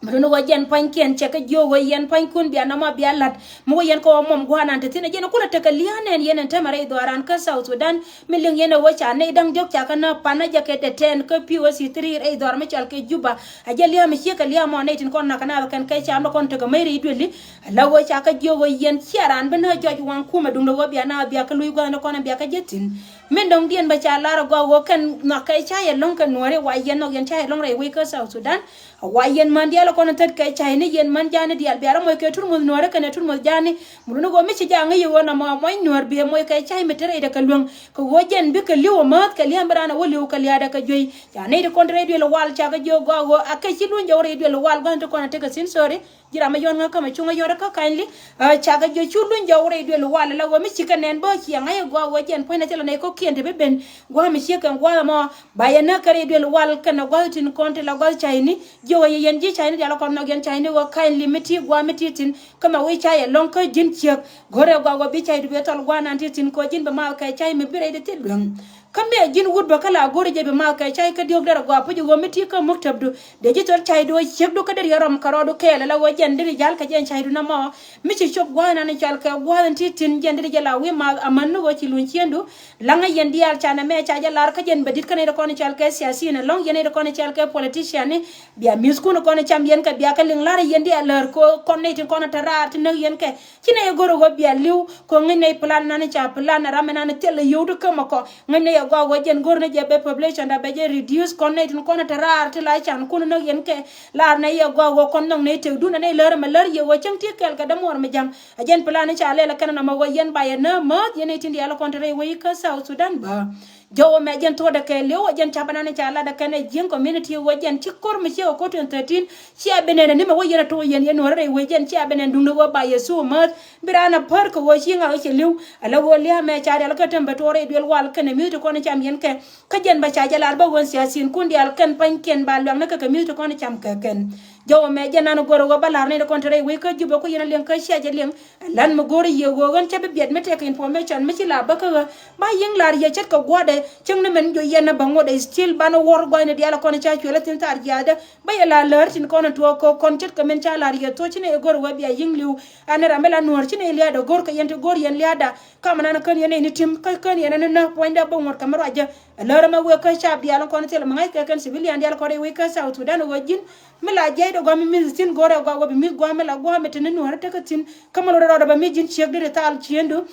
Mi luni wä jɛn pua̱nykiɛn cɛ kɛ jiök wä yɛn pua̱nykun bia nɔmɔ bia la̱t. Mi wä yɛn kɛ wä mɔm gua̱a̱r nan te thi̱n ɛ jɛn kulɛ tekɛ lia̱a̱n nɛn yɛn ɛn täämɛ rɛy dhɔaaran kä South Sudan. Mi liŋ yɛn ɛ wä ca nɛy da̱ŋ diɔ̱k ca kɛ nä pan ɛ jɛ kɛ dɛ tɛn kä P O C three rɛy dhɔaar mi cɔal kɛ Juba. Ɛ jɛ lia̱a̱ mi ciek kɛ lia̱a̱ mɔ nɛy tin kɔn nakä naath kɛn kɛ cam dɔ kɔn tekɛ mäc rɛy duëli. Ala wä ca kɛ jiök wä yɛn cia raan bi nä jɔc waŋ kumɛ duŋdɛ wä bia naath bia kɛ luc gua̱a̱r ni kɔn ɛ bia kɛ jɛ thi̱n. Min dɔ̱ŋ diɛn bä ca lar ɛ gɔaa wä kɛn nhɔk kɛ ca yɛ lɔ̱ŋ kɛ nuääri wa yɛn nhɔk yɛn ca yɛ lɔ̱ŋ rɛy wec kä South Sudan. Wa yɛn män diaal kɔn thät kɛ cayni yɛn män ja̱a̱ni diaal bia rɔ moc kɛ turmuth nuääri kɛnɛ turmuth ja̱a̱ni. Muruni ɣöö mi ci ja̱a̱ŋ i̱ ɣöö nɔmɔ muɔ̱c nuäär biɛ moc kɛ cay mi te rɛydɛ kɛ luäŋ. Kɛ ɣöö jɛn bikɛ li̱w ɛ määth kɛ li̱a̱m bi raan ɛ wä li̱w kɛ lia̱a̱dɛ kɛ juey. Ca nɛy ti kɔn te rɛy duël wal ca kɛ jiök gɔaa ɣöö a kɛ ci luny jɔw rɛy duël wal gua̱n ti kɔn a tekɛ thi̱n, sorry. Ji̱ ram mi yɔ̱n ŋäk kä mɛ cuŋä yɔ̱t kä ka̱ny li. Ɛ, ca kɛ jiök cu luny jɔw rɛy duël wal la ɣöö mi ci kɛ nɛn bä ciɛ ŋa̱c ɛ gɔaa ɣöö jɛn puɔ̱nydɛ thilɛ nɛy kɔ̱kiɛn te bi ben. Gua̱a̱ mi ciek kɛn gua̱a̱th ɛmɔ ba yɛ näk kɛ rɛy duël wal kɛnɛ gua̱a̱th tin kɔn te la gua̱a̱th cayni. Jiök ɛ yɛ yɛn ji̱ cayni diaal kɔn nhɔk yɛn cayni ɣöö ka̱ny li mi ti gua̱a̱th mi ti thi̱n. Kä mɛ wi̱i̱ ca yɛ lɔ̱ŋ kä ji̱n ciek. Go̱rɛ gua̱a̱k ɣöö bi caydu bɛ thɔl gua̱a̱th nan ti thi̱n kɛ ɣöö ji̱n bɛ maath kɛ cay mi bi rɛy ti thil luäŋ. Kä mëë ji̱n wut bä kä la go̱rɛ jɛ bi maath kɛ cay kä diɔ̱k derɛ gɔaa puc ɣöö mi ti kä muktäpdu. Dee ji̱ thɔl caydu ɣöö ciekdu kä deri yɛ rɔm kärɔɔdu kɛɛl ala ɣöö jɛn deri jäl kɛ jɛn caydu nɔmɔ. Mi ci cop gua̱a̱th nan cɔal kɛ gua̱a̱th in ti thi̱n jɛn deri jɛ la wi̱i̱ maath amäni ɣöö ci luny ciëndu. Laŋä yɛn diaal ca nɛmɛ ca jɛ lar kä jɛn bɛ di̱t kä nɛy ti kɔn cɔal kɛ siasin ɛlɔ̱ŋ yɛn nɛy ti kɔn cɔal kɛ politician ni. Bia mi̱thkun kɔn cam yɛn kɛ bia kɛ liŋ la̱r yɛn diaal lär kɛ kɔn nɛy tin kɔn te raar ti näk yɛn kɛ. Ci nɛy ɛ go̱r ɛ ɣöö bia li̱w kɛ ŋäc nɛy plan nan ca plan ɛ ram ɛ nan thil ɛ yio̱w ti kämɛ kɔ. Ŋäc nɛy ɛ gɔaa ɣöö jɛn go̱r ni jɛ bɛ population da bɛ jɛ reduce kɔn nɛy tin kɔn te raar ti la can kun näk yɛn kɛ. Laar nɛy ɛ gɔaa ɣöö kɔn nhɔk nɛy tëkdun ɛ nɛy lär ɛmɛ lär yɛ ɣöö cäŋ ti kɛɛl kɛ dämuɔr mi ja̱ŋ. Ɛ jɛn plan ni ca lɛl ɛ kɛn nɔmɔ ɣöö yɛn ba yɛ nääm määth yɛn nɛy tin diaal kɔn te rɛy wec kä South Sudan bä. Jɔwä mɛ jɛn thuɔ̱kdɛ kɛɛliw ɛ jɛn ca bä nan ca latdɛ kɛn ɛ ji̱n community wä jɛn ci ko̱r mi ciɛ kɛ ko̱r twenty thirteen. Cia bi nɛn ɛ ni mɛ wä yɛn ɛ tuɔk yɛn yɛn nuɔ̱rä rɛy wec jɛn cia bi nɛn duundɛ wä ba yɛ thuk määth. Bi raan ɛ pär kɛ wä ci ŋak i̱ cɛ li̱w. Ala wä lia̱a̱ mɛ ca rial kä tɛm bɛ tuɔɔk rɛy duel wal kɛnɛ mi̱th ti kɔn cam yɛn kɛ. Kä jɛn bä ca jɛ lar bä ɣöö siasinkun diaal kɛn pa̱nykiɛn ba luɛk ni kɛ kɛ mi̱th ti kɔn cam kɛ kɛn. Jɔwä mɛ jɛn nan go̱r ɛ wä bä la̱r nɛy ti kɔn te rɛy wec kä Jubɛ ku yɛn a liɛŋ kä cia jɛ liɛŋ. Lan mi go̱o̱r yiëë ɣöö ɣän cä bi biɛt mi tekɛ information mi ci la bä kä ɣä. Ba yiëŋ lar yɛ ce̱tkɛ gua̱dɛ cäŋ ni mɛn jɔ yɛn ni bä ŋot ɛ still banɛ wuɔr gua̱cni diaal kɔn ca cuɛl a thi̱n thar jiaath dɛ. Ba yɛ la lär tin kɔn tuɔɔk kɛ kɔn ce̱tkɛ min ca lar yɛ thuɔ̱k ci ni ɛ go̱r ɣä bia yiëŋ li̱w. Ɛn ram mi la nuɔ̱ɔ̱r ci ni lia̱a̱dɛ go̱r kɛ yɛn ti go̱r yɛn lia̱a̱da. Kam nan kän yɛn ni tim kä kän yɛn ni nä puɔ̱nydɛ bä ŋot kɛ mi ruacä. Lär ɛmɛ wek kä cap diaal kɔn thil mi ŋa̱ckɛ kɛn civilian diaal kɔn rɛy wec kä South Sudan ɣöö ji̱n mi la jiɛcdɛ gua̱a̱m mi mi̱th thi̱n go̱rɛ gua̱a̱k wä bi mi̱th gua̱a̱m mi la gua̱a̱m mi te ni nuäärä tekɛ thi̱n. Kä mi lot rɔɔdɛ bɛ mi ji̱n ciek deri thaal ciëndu.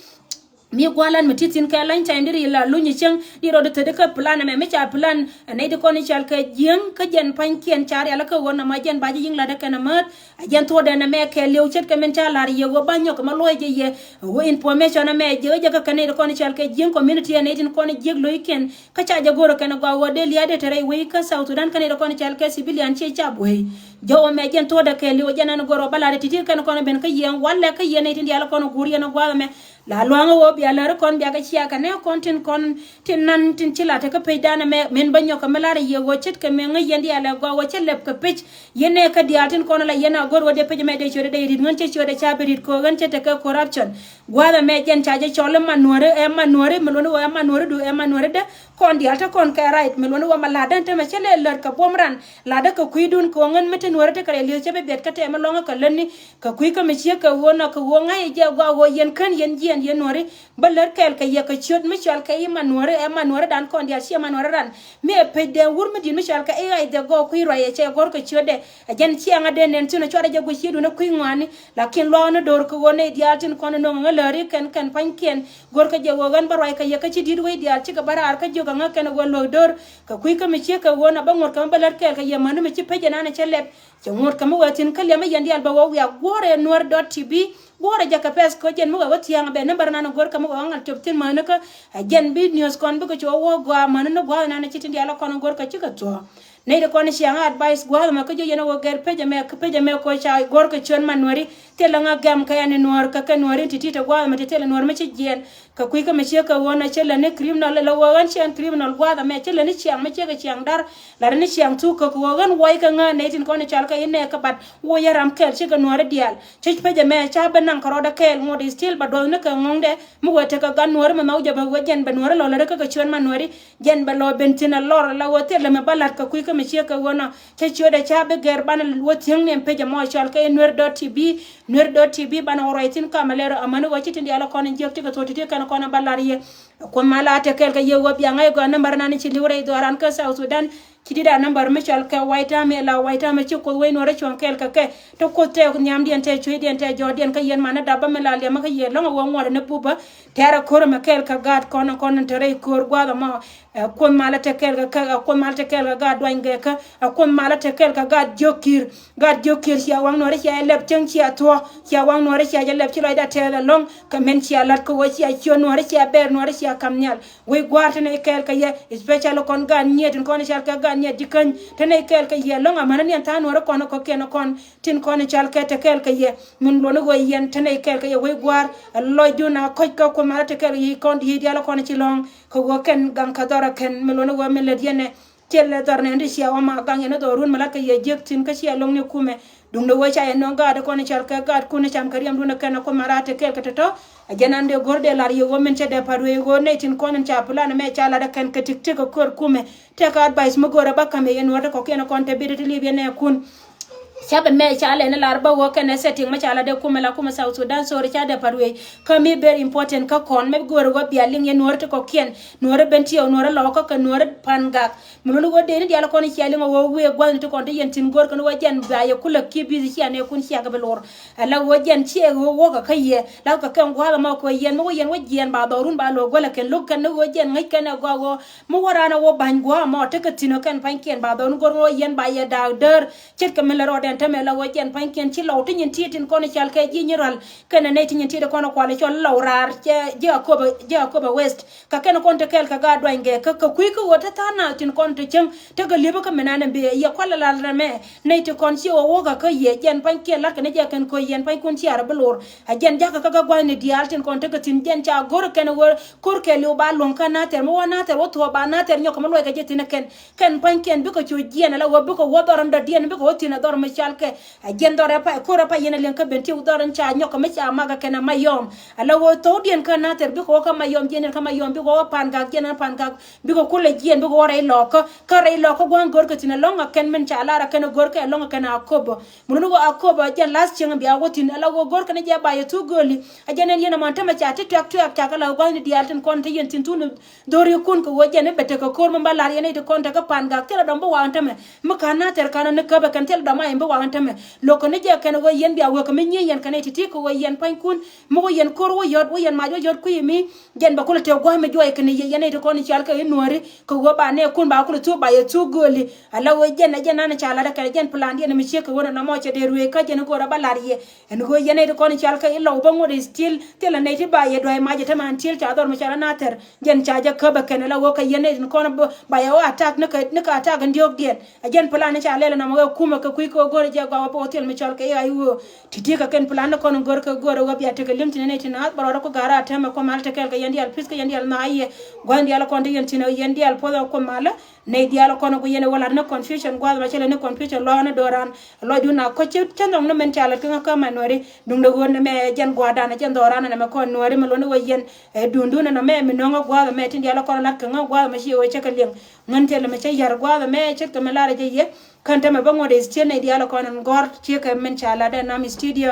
Mi gua̱a̱lan mi ti thi̱n kɛ lany cany deri la luny cieŋ di rɔɔdɛ thätdi kä plan ɛmɛ mi ca plan. Ɛ nɛy di kɔn i̱ cɔal kɛ jiäŋ kä jɛn pa̱nykiɛn ca rial kä ɣöö nɔmɔ jɛn ba ji̱ yi̱ŋ la̱t ɛ kɛn ɛ määth. A jɛn thuɔ̱ɔ̱dɛ nɛmɛ kɛɛliw ce̱tkɛ min ca la̱r yɛ ɣöö ba nyɔk kɛ ma luɔc jɛ yɛ. Ɣöö information ɛmɛ jɛ ɣä jɛ kä kɛ nɛy ti kɔn i̱ cɔal kɛ jiäŋ community ɛ nɛy tin kɔn i̱ jiäk lo̱ckiɛn. Kä ca jɛ go̱r kɛn gɔaa ɣöö dee lia̱a̱dɛ te rɛy wec kä South Sudan kɛn i̱ ti kɔn i̱ cɔal kɛ civilian ciɛ ca buey. Jɔwä mɛ jɛn thuɔ̱ɔ̱dɛ kɛɛliw jɛn ɛn go̱r ɣöö bä la̱rɛ ti̱ti̱ kɛn kɔn i̱ ben kä yɛn walɛ kä yɛn nɛy tin diaal kɔn i̱ guur yɛn gua̱a̱th ɛmɛ. La lua̱a̱ŋ ɣöö bia lär kɔn bia kɛ cia kɛ nɛ kɔn tin kɔn tin nan tin ci la te kä pecdan ɛmɛ min bä nyɔk kɛ mi la̱rɛ yɛ ɣöö ce̱tkɛ mɛ ŋäc yɛn diaal ɛ gɔaa ɣöö cä lɛp kɛ pec. Yɛn ɛ kä diaal tin kɔn la yɛn a go̱r wä dee pec mɛ dee ciötdɛ dee rit ŋän cä ciötdɛ ca bi rit kɛ ɣän cä tekɛ corruption. Gua̱a̱th ɛmɛ jɛn ca jɛ cɔl i̱ man nuäri ɛ man nuäri mi luɔ̱ni wä ɛ man nuäri du ɛ man nuäri dä. Kɔn diaal te kɔn kɛ right mi luɔ̱ni wä ma la̱tdä tämɛ cä lɛ lät kɛ buɔ̱m ran. La̱tdä kɛ kui̱dun kɛ ɣän mi te nuäri te kɛ rɛ li̱eth cä bi biɛt kä tɛmɛ lɔ̱ŋä kɛ lätni. Kɛ kui̱ kä mi ciek kɛ ɣöö nɔ kɛ ɣöö ŋa̱c jɛ gɔaa ɣöö yɛn kän yɛn jiɛn yɛn nuäri. Bä lät kɛɛl kɛ yɛ kɛ ciöt mi cɔal kɛ i̱ man nuäri ɛ man nuäri dan kɔn diaal ciɛ man nuäri ran. Mi ɛ pec dee wur mi di̱t mi cɔal kɛ i̱ ɣac dhɛ gɔɔk kui̱ ruac ɛ cɛ gɔr kɛ ciötdɛ. Ɛ jɛn ciɛ ŋa̱t dee nɛn thi̱n ɛ cuarɛ jɛ guic ciëtdun ɛ kui̱ ŋɔaani. Lakin luaak ni do̱r kɛ ɣöö nɛy diaal tin kɔn ɛ no̱ŋ ɛ ŋä läri kɛn kɛn pa̱nykiɛn. Go̱r kɛ jɛ ɣöö ɣän bä ruac kɛ yɛ kä ci di̱t wec diaal cikɛ bä raar kä jiök ɛ ŋä kɛn ɛ ɣöö luäk do̱r. Kɛ kui̱ kä mi ciek kɛ ɣöö na bä ŋot kɛ mi bä lät kɛɛl kɛ yɛ mäni mi ci pec ɛnan ɛ cɛ lɛp. Cɛ ŋot kɛ mi wee thi̱n kä liɛmä yɛn diaal bɛ wä wiak guɔ̱ɔ̱rɛ nuäär dot T V. Guɔ̱ɔ̱rɛ jɛ kɛ pɛth kɛ jɛn mi wee wä thia̱a̱ŋ bɛ ni bär nan go̱r kɛ mi wee wä ŋa̱l cop thi̱n mäni kä. Ɛ jɛn bi news kɔn bikɛ cu wä wä gɔaa mäni ni gua̱a̱th nan ci tin diaal kɔn go̱r kɛ cikɛ thuɔ̱ɔ̱. Nɛy ti kɔn ciaŋ advice gua̱a̱th mɛ kä jiö yɛn wä gɛr pec ɛmɛ pec ɛmɛ kɔ ca go̱r kɛ ciöt man nuäri. Thilɛ ŋa gɛm kɛ ɛn nuäär kɛ kɛ nuäri ti ti te gua̱a̱th mɛ ti thilɛ nuäär mi ci jiɛɛn. Kɛ kui̱ kä mi ciek kɛ ɣöö na cä lät ni criminal, la ɣöö ɣän ciɛn criminal gua̱a̱th ɛmɛ, cä lät ni ciaŋ mi ciek kɛ ciaŋ da̱r, la ni ciaŋ thuk kɛ ɣöö ɣän wuɔy kɛ ŋä nɛy tin kɔn i̱ cal kɛ i̱ nɛɛk kä bat wä yɛ ram kɛl cikɛ nuääri diaal. Cä pec ɛmɛ ca ben naŋ kɛ rɔɔdɛ kɛɛl ŋot i̱ still ba duɔth ni kɛ ŋɔ̱ŋdɛ mi wee tekɛ gat nuääri mi nhɔk jɛ bɛ wee jɛn bɛ nuääri lɔ lät kä kɛ ciöt man nuääri. Jɛn bɛ lɔ ben thi̱n a lɔr la ɣöö thil mi ba la̱t kɛ kui̱ kä mi ciek kɛ ɣöö nɔ. Cä ciötdɛ ca bi gɛr banɛ wä thiäŋ ni ɛn pec ɛmɔ cɔal kɛ i̱ Nuer dot T V. Nuer dot T V banɛ wä ruac thi̱n kamɛ lɛr amäni ɣöö ci tin diaal kɔn in jiäk ti kɛ thuɔ̱k ti ti kɛn kɔn in ba la̱r yɛ. Kuoth mal a te kɛɛl kɛ yɛ ɣöö bia ŋa̱c gɔaa nambär nan ci li̱w rɛy dhɔaaran kä South Sudan. Ci dit a nambär mi cɔal kɛ White Army la White Army ci Kuoth wec nuɔ̱ɔ̱rä cuɔ̱ŋ kɛɛl kɛ kɛ. Te Kuoth tɛk nhiamdiɛn te cueydiɛn te jɔɔdiɛn kä yɛn man ni dapä mi la liɛmä kä yɛ lɔ̱ŋ a ɣöö ŋuɔ̱t ni bupä. Tɛ̈rɛ ko̱r ɛmɛ kɛɛl kɛ gaat kɔn kɔn in te rɛy ko̱r gua̱a̱th ɛmɔ. Ɛ Kuoth malä te kɛɛl kɛ kä, ɛ Kuoth malä te kɛɛl kɛ gaat duany gɛ kä, ɛ Kuoth malä te kɛɛl kɛ gaat jiök ki̱i̱r. Gaat jiök ki̱i̱r cia waŋ nuɔ̱ɔ̱ri cia jɛ lɛp cäŋ cia thuɔ̱k, cia waŋ nuɔ̱ɔ̱ri cia jɛ lɛp ci lɔcda tɛɛth ɛlɔ̱ŋ. Kɛ min cia la̱t kä ɣöö cia ciö nuɔ̱ɔ̱ri cia bɛɛr nuɔ̱ɔ̱ri cia ka̱m nhial. Wec gua̱a̱r te nɛy kɛɛl kɛ yɛ, especially kɔn gaat nyiet tin kɔn i̱ cal kɛ gaat nyiet ji̱ käny. Te nɛy kɛɛl kɛ yɛ ɛlɔ̱ŋ amäni niɛn tha̱a̱ŋ nuɔ̱ɔ̱ri kɔn kɔ̱kiɛn kɔn. Tin kɔn i̱ cal kɛ te kɛɛl kɛ yɛ. Min luɔ̱ni ɣöö yɛn te nɛy kɛɛl kɛ yɛ wec gua̱a̱r. Ɛ lɔcdun a kɔ̱c kä Kuoth malä te kɛɛl kɛ yɛ kɔn di̱i̱t diaal kɔn ci lɔ̱ŋ. Kɛ ɣöö kɛn gaŋ kɛ dhɔr ɛ kɛn mi luɔ̱ni ɣöö mi lät yɛn ɛ. Thilɛ dhɔr nɛn ti cia wä ma gaŋ yɛn ni dhɔrun mi la̱t kɛ yɛ jiäk thi̱n kä cia lo̱ŋ ni kumɛ. Duundɛ ɣöö ca yɛ nöŋ gaat kɔn i̱ cal kɛ gaatkun i̱ cam kɛ riɛmdun ɛ kɛn ɛ Kuoth malä te kɛɛl kɛ tɔ̱tɔ̱. Ɛ jɛn an dee go̱r dee lar yɛ ɣöö min cɛ dee pa̱t wee ɣöö nɛy tin kɔn in ca plan ɛmɛ ca lat ɛ kɛn kɛ tik tik ɛ köör kumɛ. Tɛkɛ advice mi go̱o̱rɛ ba ka̱m yɛ yɛn nuɔ̱ɔ̱r ti kɔ̱kiɛn kɔn te bi ti ti li̱i̱p yɛn ɛ kun. Ca bi mɛ ca lɛn lar bä wä kɛnɛ setting mɛ ca la dee kumɛ la kumɛ South Sudan, sorry, ca dee pa̱t wee. Kä mi very important kä kɔn mɛ go̱o̱rɛ wä bia liŋ yɛ nuɔ̱ɔ̱r ti kɔ̱kiɛn, nuɔ̱ɔ̱r ben tiɛw, nuɔ̱ɔ̱r lɔɔkä kɛ nuɔ̱ɔ̱r pan gak. Mi luni wä dee ni dial kɔn cia liŋ wä wee gua̱thni ti kɔn ti yɛn tin go̱o̱r kɛn wä jɛn bia yɛ kulɛ ki bithi cia nɛ kun cia kɛ bi lor. Ala wä jɛn ciɛ wä wä kɛ kä yɛ la kɛ kɛn gua̱th mɔ kɛ yɛn mɛ wä yɛn wä jiɛn ba dhɔrun ba lɔ guälɛ kɛn lo̱k kɛn ni wä jɛn ŋäc kɛn ɛ gɔaa wä. Mi wä raan ɛ wä ba̱ny gua̱a̱ mɔ tekɛ thi̱n ɛ kɛn pa̱nykiɛn ba dhɔrun go̱r wä yɛn ba yɛ daak däär. Ce̱tkɛ mi lɛ rɔɔdɛn tämɛ la ɣöö jɛn pa̱nykiɛn ci lɔw ti nyin ti̱i̱t tin kɔn i̱ cal kɛ ji̱ nyin rɔal. Kɛnɛ nɛy ti nyin ti̱i̱t kɔn i̱ kual i̱ cɔl lɔw raar cɛ ji̱ Akobo, ji̱ Akobo West. Kɛ kɛn kɔn te kɛɛl kɛ gaat duany gɛ kä kɛ kui̱ kä ɣöö te tha̱a̱ŋ naath tin kɔn te cäŋ. Tekɛ li̱pä kä mi nan ɛn bi yɛ kual i̱ lal rɛmɛ. Nɛy ti kɔn ci ɣöö wä kä kä yɛ jɛn pa̱nykiɛn la̱tkɛ ni jɛ kɛn köö yɛn pa̱nykuɔn ci a rɔ bi lo̱r. A jɛn jakä kä kä gua̱thni diaal tin kɔn tekɛ thi̱n jɛn ca go̱r kɛn ɣöö ko̱r kɛɛliw ba luɔ̱ŋ kä Nathɛr mi wä Nathɛr wä thuɔ̱ɔ̱p ba Nathɛr nyɔk kɛ mi luɔckɛ jɛ thi̱n ɛ kɛn. Kɛn pa̱nykiɛn bikɛ cu jiɛn ala wä bikɛ wä dhɔr in dɔ̱diɛn bikɛ wä thi̱n ɛ dhɔr mi cal kɛ. A jiɛn dhɔr ɛ pa ko̱r ɛ pa yɛn ɛ liɛŋ kä ben ti wä dhɔr in ca nyɔk kɛ mi ca mak ɛ kɛn ɛ Mayɔm. Ala wä thɔwdiɛn kä Nathɛr bikɛ wä kä Mayɔm jiɛn in kä Mayɔm bikɛ wä Pan Gak jiɛn in Pan Gak. Bikɛ kulɛ jiɛn bikɛ wä rɛy lɔɔkä kä rɛy lɔɔkä gua̱a̱ŋ go̱rkɛ thi̱n ɛ lɔ̱ŋ ɛ kɛn min ca lar ɛ kɛn ɛ go̱rkɛ ɛ lɔ̱ŋ ɛ kɛn ɛ Akobo. Mun ni wä Akobo ɛ jɛn lath cieŋ bia wä thi̱n ala wä go̱rkɛ ni jɛ ba yɛ thuk gööli. Ɛ jɛn ɛn yɛn ɛmɔn tämɛ ca ti tuɛk tuɛk ca kɛ la gua̱thni diaal tin kɔn te yɛn thi̱n thun. Dhori kun kɛ ɣöö jɛn i̱ bɛ tekɛ ko̱r mi ba lar yɛn i̱ ti kɔn tekɛ Pan Gak thilɛ dɔ̱ŋ bi waŋ tämɛ. Mi ka̱n Nathɛr ka̱n ni käpɛ kɛn thilɛ dɔ̱ŋ ma yɛn bi waŋ tämɛ. Lo̱k kɛ ni jɛ kɛn ɣöö yɛn bia wek kɛ mi nyiee yɛn kɛn i̱ ti ti kɛ ɣöö yɛn pa̱nykun. Mi wä yɛn ko̱r wä yɔ̱t wä yɛn mac wä yɔ̱t kui̱ mi. Jɛn bɛ kulɛ tëë gua̱a̱th mi juɔc kɛn i̱ yɛn i̱ ti kɔn i̱ cal kɛ i̱ nuääri kɛ ɣöö ba nɛɛkun ba kulɛ thuk ba yɛ thuk gööli. Ala ɣöö jɛn ɛ jɛn nan i̱ ca lat ɛ kɛn ɛ jɛn plandiɛn mi ciek kɛ ɣöö nɔmɔ cɛ dee ruëëc kä jɛn i̱ go̱o̱r ɛ ba lar yɛ. Ɛn ɣöö yɛn nɛy ti kɔn i̱ cal kɛ i̱ lɔw bä ŋot i̱ still thilɛ nɛy ti ba yɛ duay mac ɛ tämɛ until ca dhɔr mi cal ɛ Nathɛr. Jɛn ca jɛ käp ɛ kɛn ɛ la ɣöö kɛ yɛn nɛy tin kɔn ba yɛ ɣöö attack ni kɛ ni kɛ attack in diɔ̱ɔ̱kdiɛn. Ɛ jɛn plan ni ca lɛl ɛnɔmɔ ɣöö kumɛ kɛ kui̱ kɛ ɣöö go̱r ɛ jɛ gɔaa wä pɔk thil mi cɔl kɛ i̱ ay ɣöö. Ti̱ti̱ kɛ kɛn plan ni kɔn in go̱r kɛ go̱r ɛ ɣöö bia tekɛ li̱em tin nɛy tin naath bä rɔɔdɛ ku ga̱r a tɛmɛ kuɔm malä te kɛɛl kɛ yɛn diaal peace kɛ yɛn diaal naath yɛ. Gua̱n diaal kɔn te yɛn tin ɛ yɛn diaal puɔth ɛ kuɔm malä. Nɛy diaal kɔn ku yɛn ɛ wä lat ni confusion gua̱a̱th ma cä lɛ ni confusion luaak ni do̱ran. Lɔcdun a kɔc cä cä nhɔk ni mɛn ca lät kä ŋä kä ma nuääri. Duundɛ ɣöö nɛmɛ ɛ jɛn gua̱a̱rdan ɛ jɛn dhɔran ɛ nɛmɛ kɔn nuääri mi luɔ̱n i̱ ɣöö yɛn ɛ duundun ɛ nɔmɛ mi nöŋä gua̱a̱th ɛmɛ tin diaal kɔn lat kä ŋä gua̱a̱th ɛmɛ ci ɣöö cä kɛ liŋ. Ŋän thilɛ mi cä ya̱r gua̱a̱th ɛmɛ ce̱tkɛ mi lar ɛ jɛ yɛ. Kän tämɛ bä ŋuɔ̱t ɛ thiet nɛy diaal kɔn ɛn gɔ̱r ciekɛ min ca lat ɛ nam studio.